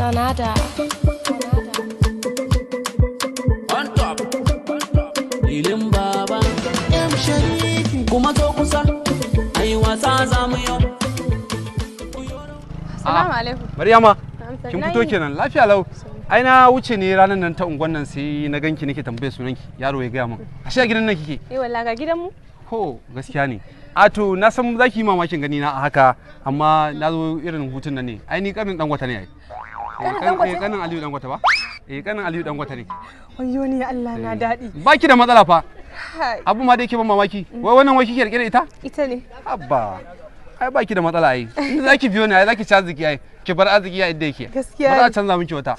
Donada. On top. Lilin Baba. M Sharifi. Kuma zo kusa. Ai wasa za mu yau. Assalamu alaikum. Maryama, Na'am, kin na fito yi. kenan, lafiya lau. Ai na wuce ne ranar nan ta unguwan nan, sai na ganki, nake tambaye sunanki, yaro ya gaya min. Ashe a gidan nan kike? Eh wallahi, ga gidanmu. Ko gaskiya ne? A to, na san za ki yi mamakin gani na a haka, amma na zo irin hutun nan ne. Ai ni kanin Dangote ne ai. Kanin Dangote? Eh, kanin Aliyu Dangote ba? Eh, kanin Aliyu Dangote ne. Wayyo ni Allah na, daɗi. Ba ki da matsala fa. Hai, Abu ma da yake ban mamaki. Wai wannan wai kike rike da ita? Ita ne. Abba. Ai ba ki da matsala ai. Inda za ki biyo ni ai za ki ci arziki ai. Ki bar arziki a inda yake. Gaskiya Ba za a ne. canza miki wata.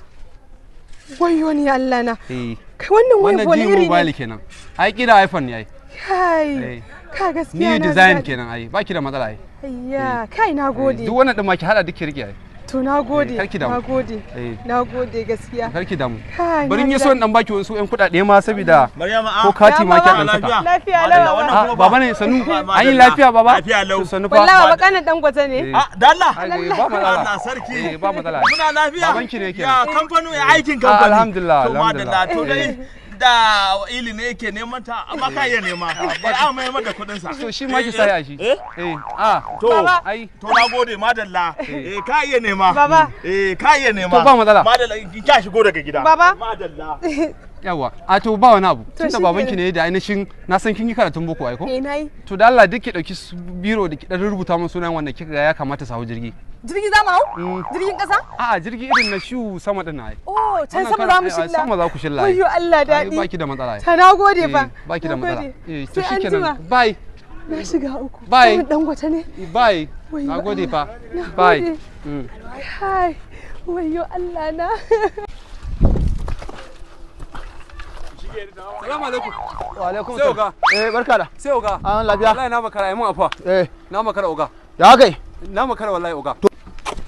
Wayyo ni Allah na. Eh. Kai, wannan wai Wannan wani G iri ne? mobile kenan. Ai kira iPhone ne ai. Kai. Eh. Ka gaskiya New na ji design daɗi. kenan ai. Ba ki da matsala ai. Ayya, kai, na gode. Duk wannan din ma ki hada duk ki rike ai. To, na gode. Eh, kar ki damu. Na gode. Eh. Na gode gaskiya. Kar ki damu. Kai, Bari in na yi ji so in daɗi. dan baki wasu ƴan kuɗaɗe ma saboda Maryama a ko kati ma ki dan Lafiya. saka. Lafiya Madalla, lau. wannan Ah, kuma baba ne, sannu. Madalla. An yi lafiya, baba? Lafiya lau. To, sannu fa. Wallahi baba, kanin Dangote ne. Eh. Ah, dalla. Ai, ba matsala. Allah sarki. Eh, ba matsala. Muna lafiya. Babanki ne kenan. Ya kamfanin, ya aikin Ah, kamfani? alhamdulillah, To madalla, alhamdulillah. to dai da ili ne yake neman ta, amma ka iya nema. Eh, a mai mata kuɗin sa. To, shi ma ki sai a shi. Eh? Eh. Ah. To, Ai. to na gode, madalla. Eh, ka iya nema. Baba. Eh, ka iya nema. To, ba matsala. Madalla, ka shigo daga gida. Baba. Madalla. Yawa. A to, ba wani abu. To, Tunda shi babanki kenan. ne da ainihin na san kin yi karatun boko ai ko? Eh, nayi. To, da Allah duk ki dauki biro da ki dan rubuta min sunan wanda kika ga ya kamata su hau jirgi. Jirgi za mu hau? Mm. Jirgin ƙasa? A'a, jirgi irin na shu sama din ai. Oh, can Wannan sama za mu ai, shilla. sama za ku shilla ai. Wayyo Allah, Ai daɗi. baki da matsala ai. Ta, na gode fa. Eh, baki da Na matsala. gode. Eh, to Sai an shikenan. jima. Bye. Na shiga uku. Bye. Kanin Dangote ne. Bye. Wayyo Na gode fa. Na Bye. gode. Kai, wayyo Allah na. Salamu alaikum. Wa alaikum Sai oga. Eh, barka da. Sai oga. An lafiya? Wallahi na makara, ai mun afuwa. Eh, Na makara, oga. ya kai? Na makara wallahi, oga.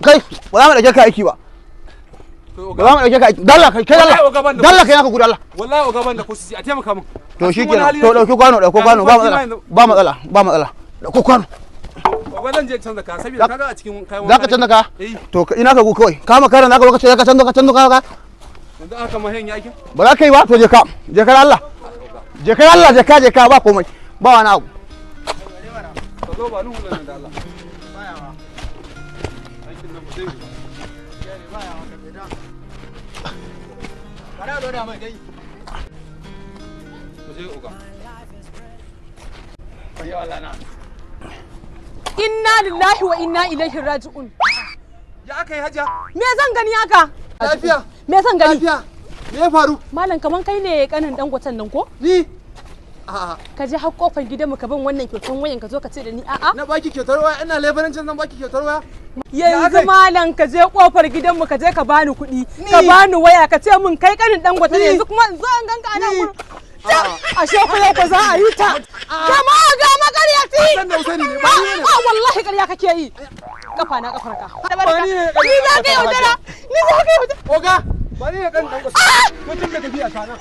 Kai, ba za mu dauke ka aiki ba. To Ba za mu dauke ka aiki. Dalla kai, kai dalla. Wallahi oga, ban da Dalla kai naka gudu Allah. Wallahi oga, ban da ko sisi, a taimaka min. To A cikin wani shikenan. hali To nake. dauki kwano, dauko Ga kwano, ba numfashi ma matsala. yanzu. Ba matsala, ba matsala. Dauko kwano. Oga, zan je canza kaya saboda kaga a cikin kayan Za ka canza ka? Eh. To ina ka gu kawai. Ka makara naka lokaci ka canza, ka canza ka. Yanzu aka ma hen yakin. Ba za ka yi ba, to je ka. Je ka da Allah. Je ka da Allah, je ka, je ka, ba komai. Ba wani abu. Ka zo ba nuhu nan da Allah. Aikin nan ba zai yi ba. Mu je, oga. Inna lillahi wa inna ilaihi raji'un. Ya aka yi, hajiya? Me zan gani haka? Lafiya. Me zan gani? Lafiya. Me ya faru? Malam, kaman kai ne kanin Dangoten nan ko? Ni? A'a, Ka je har kofar gidanmu ka ban wannan kyautan wayan, ka zo ka ce da ni a'a. na baki kyautar waya, ina lebarancin zan baki kyautar waya? Yanzu aka yi? malam, ka je kofar gidanmu, ka je ka bani kuɗi, ka bani waya, ka ce min kai kanin Dangote ne, yanzu kuma in zo an ganka a nan gurin. Ashe ku yau ko za a yi ta. Jama'a, ga makaryaci. San da Usaini ne, ba ni ne. A wallahi ƙarya kake yi. Kafa na kafar ka. Ba ni ne Ni za ka yaudara. Ni za ka yaudara. Oga, ba ni ne kan Dangote. Mutum da tafiya ta nan.